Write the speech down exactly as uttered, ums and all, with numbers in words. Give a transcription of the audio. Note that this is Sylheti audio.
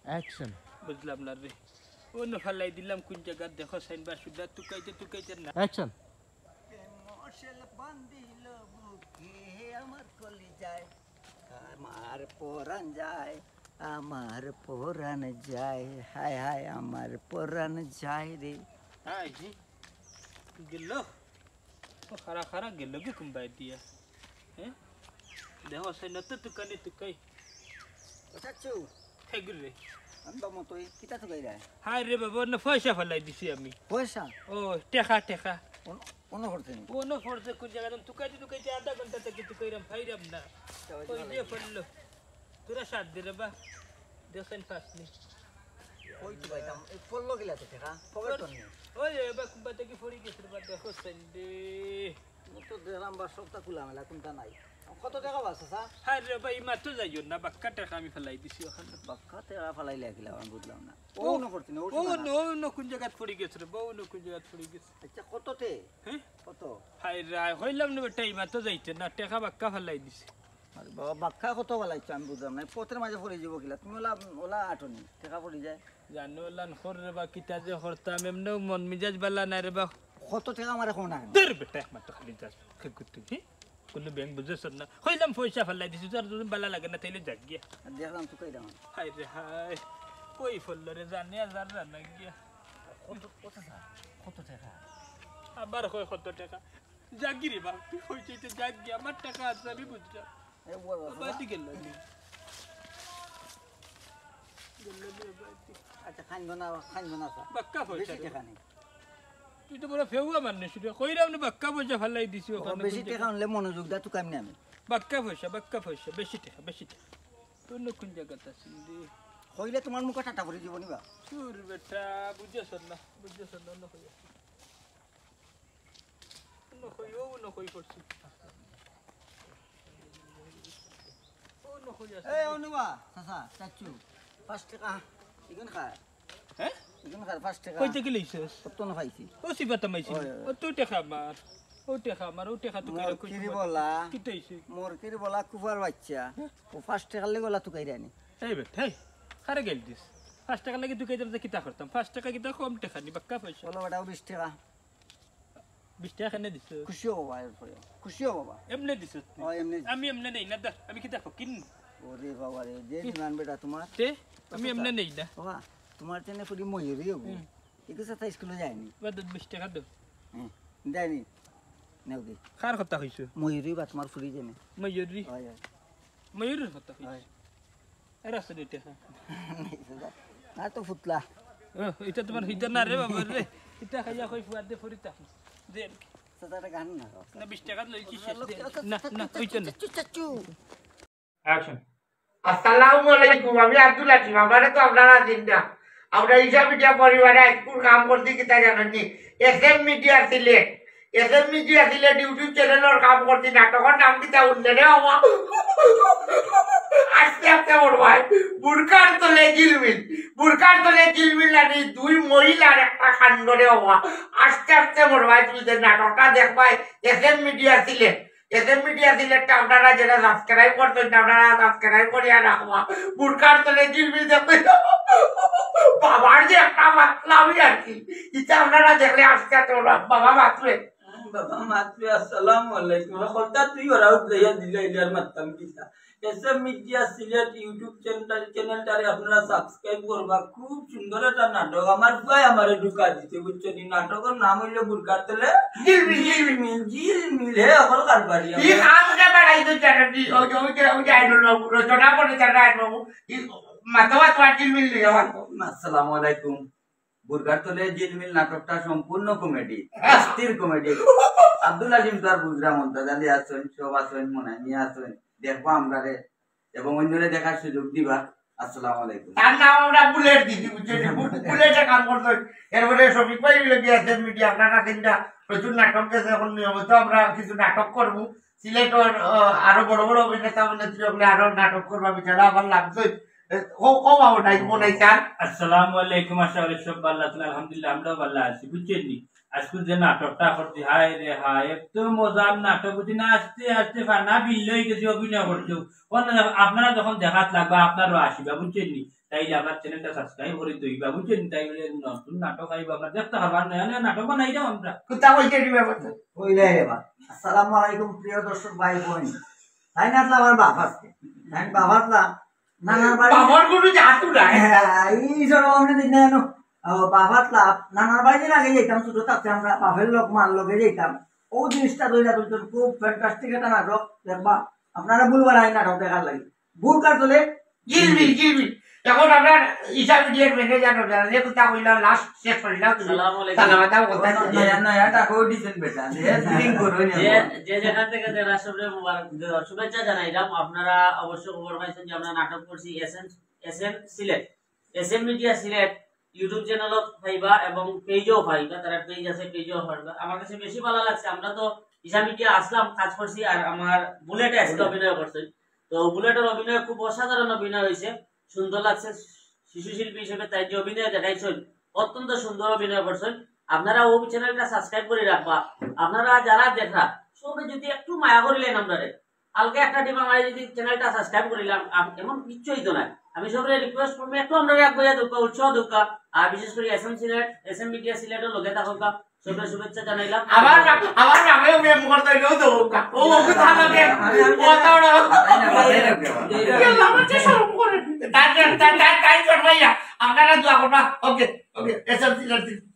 অ্যাকশন। বুঝলাম না রে, অনো ফালাই দিলাম কুন জাগাত? দেখো সাইন বা সুদা তুকাইতে তুকাইতে না। অ্যাকশন। মশাল বান্ধিল বুকে আমার কলিজায়, আমার পরাণ যায়, আমার পরাণ যায়, হায় হায় আমার পরাণ যায় রে। হায় রে, গেল। ও খারা খারা গেল গো কুম্বাই দিয়া। হ্যাঁ, দেখো সাইন তো তুকানি তুকাই। ও চাচু, হেগুর রে। আমি বামো তুই কিতা তুকাই রে? হায় রে বাবা, না পয়সা ফালাই দিছি আমি। পয়সা? ও, টেকা, টেকা। অনো পড়ছে নি? অনো পড়ছে কুন জাগাত? তুকাইতে তুকাইতে আধা ঘন্টা থাকি তুকাইরাম, পাইরাম না। ওই যে পড়লো। তোরা সাত দে রে বা। দেখছেন পাসনি। ওই তো পাইতাম। এই পড়লো গিলা তো টেকা। পকেট তো নেই। ওই রে বা, কুম্বা থাকি পড়ি গেছে রে বা, দেখো সাইন দে। মু তো দেখলাম বা সবটা খোলামেলা, কুনটা নাই। কত টেকা বা চাচা? হায় রে বা, ইমাতো যাইও না, বাক্কা টেকা আমি ফালাই দিছি ওখানে। বাক্কা টেকা ফালাইলে কিলা, আমি বুঝলাম না। ও, অনো পড়ছে নি, ও অনো, অনো কুন জাগাত পড়ি গেছে রে বা, অনো কুন জাগাত পড়ি গেছে। আচ্ছা, কত টে? হ্যাঁ? কত? হায় রে, কইলাম না বেটা, ইমাতো যাইতে না, টেকা বাক্কা ফালাই দিছে। আরে বাবা, বাক্কা কত ফালাইছো আমি বুঝলাম না। পথর মাঝে পড়ি যাইবো কিলা? তুমি ওলা, ওলা আটো নি, টেকা পড়ি যায়। জানো ওলান কর রে বা, কিতা যে করতাম, এমনেও মন মিজাজ বালা নাই রে বা। কত টেকা আমারে কও না কেনে? দূর বেটা, একমাত্র খালি যাস, খেকুর তুই, হি? কুনু ব্যাংক বুঝছস না। কইলাম পয়সা ফালাই দিছি, তোর যদি বালা লাগে না, তাইলে যাক গিয়া। আর দেখলাম তুকাইরাম। হায় রে হায়, কই পড়লো রে, জানে আর জানা গিয়া। কত, কত টেকা? কত টেকা? আবার কয় কত টেকা? যাক গি রে বা, তুই কইতে কইতে যাক গিয়া, আমার টেকা আছে আমি বুঝলাম। এ, ও বাবা, বাবা, বাবা। দি গেল নি। গেল নি বাবা, দি। আচ্ছা, খাইন না, খাইন না, স্যার। বাক্কা পয়সা বেশি রে। টেকা নেই। তুই তো বড় ফেউয়া মানুষ রে। কইরাম না বাক্কা পয়সা ফালাই দিছি ও, ওখানে বেশি কোন টেকা জায়গা? আনলে মনোযোগ দা তুকাইরাম না আমি। বাক্কা পয়সা, বাক্কা পয়সা, বেশি টেকা, বেশি টেকা। অনো কুন জাগাত আছে রে? কইলে তোমার মুখে টাটা পড়ি যাইবো নি বা। দূর বেটা, বুঝছস না, বুঝছস না, অনো কই আছে। অনো কই, ও অনো কই পড়ছে। অনো কই আছে। এ, অনুবা, চাচা, চাচু, পাঁচ টেকা, ইগুন খা। হ্যাঁ? ইগুন খা, পাঁচ টেকা। কই থাকি লইছস? কত না পাইছি। ও সিবাতা মাইছি। ওই, ওই। ও তুই টেকা আমার। ও টেকা আমার, ও টেকা তুই মোর কেন কই কিরি সিবাতা? বলা? কিতা অইছে? মোর কিরি বলা কুফার বাচ্চা। হ্যাঁ? ও পাঁচ টেকার লাগি গলা তুকাইরানি। এই বেটা, এই, কারে গাইল দিস? পাঁচ টেকার লাগি তুকাইতাম যে কিতা করতাম? পাঁচ টেকা কিতা কম টেকা নি, বাক্কা পয়সা। বলো বেটা, ও বিশ টেকা। বিশ টেকা কেনে দিছস? খুশি অও বাবা, এর পরে। খুশি অও বাবা। এমনে দিছস তুই? ও, এমনে দিছি। আমি এমনে নেই না, দা। আমি কিতা ফকির নি? ওরে বাবা রে, যে কি? দিমান বেটা তোমার। তে? আমি কত এমনে তা? নেই না। বাবা, তোমার তেনে ফুরি ময়ূরী অইবো। হুম। এগুলো সাথে স্কুলে যায়নি। বাদ দে, বিশ টেকা দে। হুম, যায়নি। নেও দি। কার কথা কইছো? ময়ূরী বা তোমার ফুরি যেনে। ময়ূরী? হয়, হয়। ময়ূরীর কথা কইছো? হয়। এর আছে দুই টেকা। না তো ফুতলা। ও, ইটা তোমার ইটা না রে বাবা রে। ইটা খাইয়া কই ফুয়ার দে ফুরি তা। দে। চাচা, একটা গান না। না, বিশ টেকা লই কি শেষ দে। না, না, ওইটা না। চাচু, চাচু। অ্যাকশন। আসসালামু আলাইকুম, আমি আব্দুল হাকিম। আপনারা তো আপনারা চিনতা। আমরা ঈশা মিডিয়া পরিবারে আজকুর কাম করছি কিতা জানেননি? S M media Sylhet. S M media Sylhet YouTube চ্যানেলর কাম করছি। নাটকর নাম কিতা হুনলে রে বাবা? আস্তে আস্তে বড় ভাই। বুরকার তলে ঝিলমিল। বুরকার তলে ঝিলমিল নানি দুই মহিলার একটা কাণ্ড রে বাবা। আস্তে আস্তে বড় ভাই, তুমি যে নাটকটা দেখবায় S M media Sylhet. S M media সিলেটটা আপনারা যেরা সাবস্ক্রাইব করছইন না, আপনারা সাবস্ক্রাইব করিয়া রাখবা। বুরকার তলে ঝিলমিল দেখবেন। বাবার যে একটা মাতলামি আর কি। ইটা আপনারা দেখলে আজকে তো ওরা বাবা মাতবে। বাবা মাতবে, আসসালামু আলাইকুম। ওরা কথা তুই ওরা উঠলে ইয়া দিলে ইলে আর মাততাম কিতা? S M media Sylhet YouTube channel, চ্যানেলটারে আপনারা সাবস্ক্রাইব করবা। খুব সুন্দর একটা নাটক। আমার ভাই আমারে ঢুকা দিছে, বুঝছো নি? নাটকর নাম অইলো বুরকার তলে ঝিলমিল, ঝিলমিল। ঝিলমিল, ঝিলমিল। হে, অকল কারবারি ই আমরা। কাম কে বাড়াইতো জানো নি? ওই যে, ওই যে, ওই যে আইনুল বাবু, রচনা করে জানো আইনুল বাবু। ই মাথা মাথা ঝিলমিল নিয়ে আমার। আসসালামু আলাইকুম। বুরকার তলে ঝিলমিল নাটকটা সম্পূর্ণ কমেডি, অস্থির কমেডি। আব্দুল আজিম তো আর বুঝরা মন্তাজ আলী আছইন, সব আছইন, মনাই মিয়া আছইন, দেখবা আমরারে এবং অন্যরে দেখার সুযোগ দিবা। আসসালামু আলাইকুম। তার নাম আমরা বুলেট দিছি, বুঝছো নি? বু-, বুলেটে কাম করতো। এরপরে শফিক ভাই অইলো গিয়া আছে মিডিয়া, আপনারা তিনটা প্রচুর নাটক গেছে, এখন নিয়মিত আমরা কিছু নাটক করবো। সিলেটর, আহ, আরো বড় বড় অভিনেতা অভিনেত্রী অকলে আরো নাটক করবা, বেচারা আবার লাগছে। এ, ও, ও বাবু নাই, মনে হয় চান। আসসালামু আলাইকুম, আশা করি সব ভালো আছেন। আলহামদুলিল্লাহ, আমরাও ভালো আছি, বুঝছেন নি? আজকে যে নাটকটা করছি, হায় রে হায়, এত মজার নাটক বুঝি না, আস্তে আস্তে ফানা বিল্ল হয়ে গেছি অভিনয় করতে। অন-, আপনারা যখন দেখাত লাগবা, আপনারও আসিবা, বুঝছেন নি? তাইলে আমার চ্যানেলটা সাবস্ক্রাইব করে দিবা, বুঝছেন নি? তাই বলে নতুন নাটক আইবা, আমরা দেখতে পারবা, নয়া নয়া নাটক বানাই যাও আমরা। কুত্তা বলতে দিবে বলতে। কইলাই রে বা। আসসালামু আলাইকুম প্রিয় দর্শক ভাই বোন। তাই না আসলে আমার বাপ আজকে। তাই বাপ আসলাম। নানার বাড়ি বাবার কোনো জাতু নাই। হ্যাঁ, এই সব আমরা দিন না জানো। ও, বাপ আসলাম। নানার বাড়ি দিন আগে যেতাম, ছোট থাকতে আমরা বাপের লোক মার লগে যেতাম। ও জিনিসটা ধরে তুলছেন, খুব ফ্যান্টাস্টিক একটা নাটক। দেখবা, আপনারা ভুলবার আই নাটক দেখার লাগে। ভুল কার চলে? গিলবি, গিলবি। এখন আমরা ইসা মিডিয়ার ম্যানেজার হইলাম, যে কথা কইলাম, লাস্ট শেষ করিলাম তুমি। সালাম আলাইকুম। সালাম আলাইকুম, কথা নয়া, নয়া টাকাও দিছেন বেটা, যে ফিটিং করো নি যে, এখন। যে যেখান থেকে যারা সবরে মুবারক, শুভেচ্ছা জানাইলাম। আপনারা অবশ্য খবর পাইছেন যে আমরা নাটক করছি S M, S M Sylhet, S M media Sylhet YouTube চ্যানেলও পাইবা এবং পেজও পাইবা, তারা পেজ আছে, পেজও পাইবা। আমার কাছে বেশি ভালো লাগছে, আমরা তো ইসা মিডিয়া আসলাম, কাজ করছি, আর আমার বুলেট আজকে অভিনয় করছে। তো বুলেটের অভিনয় খুব অসাধারণ অভিনয় হয়েছে, সুন্দর লাগছে। শিশু শিল্পী হিসেবে তাই যে অভিনয় দেখাইছেন, অত্যন্ত সুন্দর অভিনয় করছেন। আপনারা ওই চ্যানেলটা সাবস্ক্রাইব করে রাখবা। আপনারা যারা দেখা, সবাই যদি একটু মায়া করিলেন আমরারে, হালকা একটা টিপ আমার যদি চ্যানেলটা সাবস্ক্রাইব করিলাম, আম-, এমন কিচ্ছু হইতো না। আমি সবাই রিকোয়েস্ট করবো, একটু আমরা এক বইয়া দৌকা, উৎসাহ দৌকা, আর বিশেষ করে S M Sylhet, S M media সিলেটের লগে থাকুকা। সবরে শুভেচ্ছা জানাইলাম। আমার না-, আমার নামেও প্রেম করতে হইলেও তো ও, ও কোথা লাগে? ও তো ওরা। তাই না, তাই না, তাই না। তাই, তাই, তাই, তাই, তাই জন্মাইয়া। আপনারা দোয়া করবা। ওকে, ওকে, এস এম সিলেট।